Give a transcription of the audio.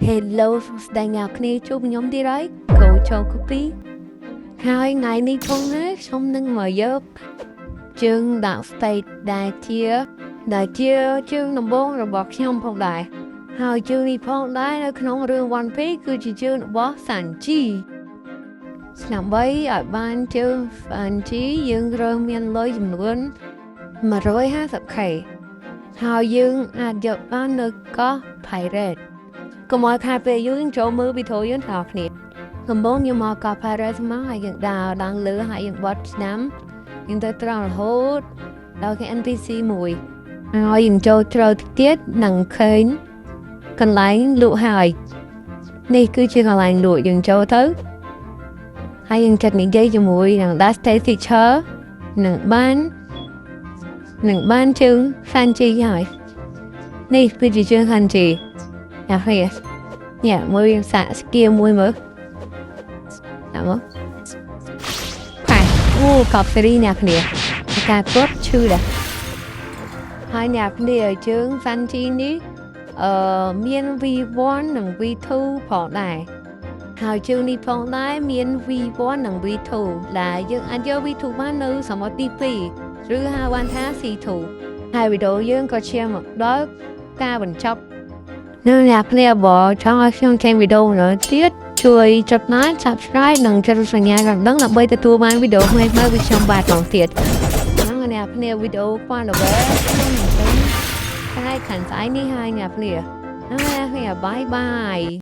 Hello សួស្តីអ្នកគ្នាជួបខ្ញុំទៀតហើយកូចូលគូពីហើយថ្ងៃនេះផងណាខ្ញុំនឹងមកយកជើងដាក់ state ដែលជាជើងដំបូងរបស់ខ្ញុំផងដែរហើយជើងនេះផងដែរនៅក្នុងរឿង One Piece គឺជាជើងរបស់ Sanji ដើម្បីឲ្យបានជើង Sanji យើងត្រូវមានលុយចំនួន 150K ហើយយើងអាចយកបាននៅកោះ Pirate កុំឲ្យខាតពេលយូរយើងចូលមើលវីដេអូយើងទាំងអស់គ្នាដំបូងយើងមកកោះ Pirate មកហើយយើងដើរឡើងលើហើយយើងបត់ឆ្នាំយើងទៅត្រង់រហូតដល់គេ NPC មួយហើយយើងចូលជ្រៅទៀតនឹងឃើញកន្លែងលក់ហើយនេះគឺជាកន្លែងលក់យើងចូលទៅហើយយើងចិត្តនិយាយជាមួយនឹង Last Day Teacher នឹងបានជើង Sanji ហើយនេះគឺជាជើង Sanji អ្នកគ្នាញ៉ាមួយសាកស្គៀមួយមើលដាក់មកផាអូកប់សេរីអ្នកគ្នាការគាត់ឈឺដែរហើយអ្នកគ្នាជើង Sanji នេះអឺមាន V1 និង V2 ផងដែរហើយជើងនេះផងដែរមាន V1 និង V2 ដែលយើងអាចយក V2 បាននៅសមុទ្រទី2ឬហៅបានថា C2 ហើយវីដេអូយើងក៏ឈានមកដល់ការបញ្ចប់នៅអ្នកគ្នាបើចង់ឲ្យខ្ញុំចេញវីដេអូម្ដងទៀតជួយចុច like subscribe និងចុចសញ្ញាកណ្ដឹងដើម្បីទទួលបានវីដេអូថ្មីៗពីខ្ញុំបាទម្ដងទៀតហ្នឹងអ្នកគ្នាវីដេអូប៉ាន់ល្បីខ្ញុំនឹងចេញថ្ងៃខាងស្អែកនេះហើយអ្នកគ្នាហ្នឹងអ្នកគ្នាbye bye.